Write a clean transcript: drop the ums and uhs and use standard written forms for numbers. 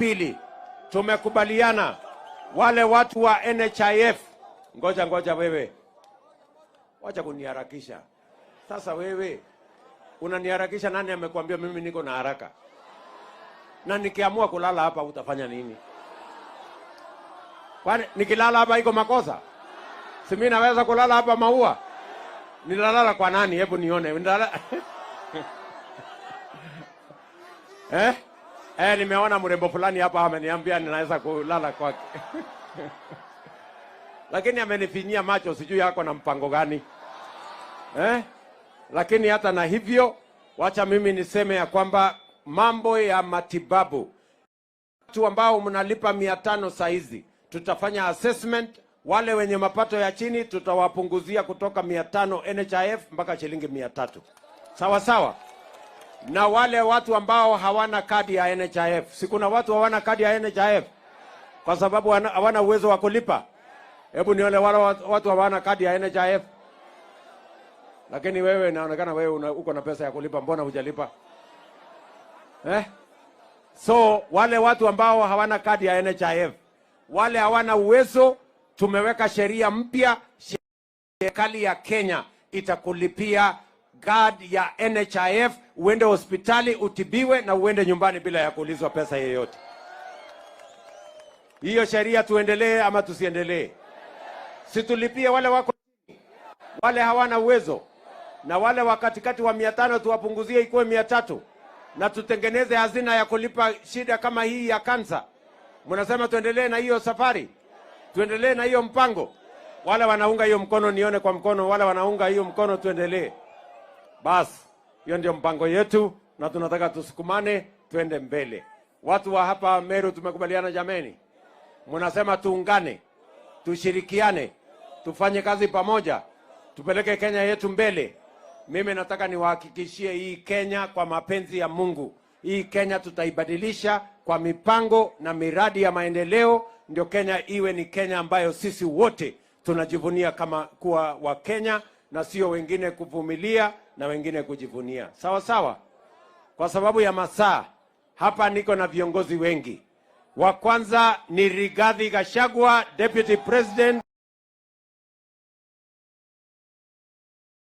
Pili, tumekubaliana wale watu wa NHIF, ngoja ngoja, wewe wacha kuniharakisha sasa. Wewe unaniharakisha, nani amekwambia mimi niko na haraka? Na nikiamua kulala hapa utafanya nini? Kwani nikilala hapa iko makosa? Si mimi naweza kulala hapa Maua? Nilalala kwa nani? Hebu nione. Nilala... eh? Eh, nimeona mrembo fulani hapa ameniambia ninaweza kulala kwake. Lakini amenifinyia macho, sijui yako na mpango gani. Eh? Lakini hata na hivyo, wacha mimi niseme ya kwamba mambo ya matibabu, watu ambao mnalipa 500 saizi, tutafanya assessment. Wale wenye mapato ya chini tutawapunguzia kutoka 500 NHIF mpaka shilingi 300. Sawa sawa. Na wale watu ambao hawana kadi ya NHIF, si kuna watu hawana kadi ya NHIF kwa sababu hawana uwezo wa kulipa? Hebu nione wale watu hawana kadi ya NHIF. Lakini wewe inaonekana wewe uko na pesa ya kulipa, mbona hujalipa? Eh? So wale watu ambao hawana kadi ya NHIF, wale hawana uwezo, tumeweka sheria mpya. Serikali ya Kenya itakulipia kadi ya NHIF, uende hospitali utibiwe na uende nyumbani bila ya kuulizwa pesa yeyote. Hiyo sheria tuendelee ama tusiendelee? Situlipie wale wako wale hawana uwezo, na wale wa katikati wa 500 tuwapunguzie ikuwe 300, na tutengeneze hazina ya kulipa shida kama hii ya kansa. Mnasema tuendelee na hiyo safari, tuendelee na hiyo mpango? Wale wanaunga hiyo mkono nione kwa mkono, wale wanaunga hiyo mkono tuendelee. Bas, hiyo ndio mpango yetu na tunataka tusukumane tuende mbele. Watu wa hapa Meru tumekubaliana jameni? Mnasema tuungane, tushirikiane, tufanye kazi pamoja, tupeleke Kenya yetu mbele. Mimi nataka niwahakikishie hii Kenya, kwa mapenzi ya Mungu, hii Kenya tutaibadilisha kwa mipango na miradi ya maendeleo, ndio Kenya iwe ni Kenya ambayo sisi wote tunajivunia kama kuwa wa Kenya na sio wengine kuvumilia na wengine kujivunia. Sawa sawa. Kwa sababu ya masaa, hapa niko na viongozi wengi. Wa kwanza ni Rigathi Gachagua, Deputy President.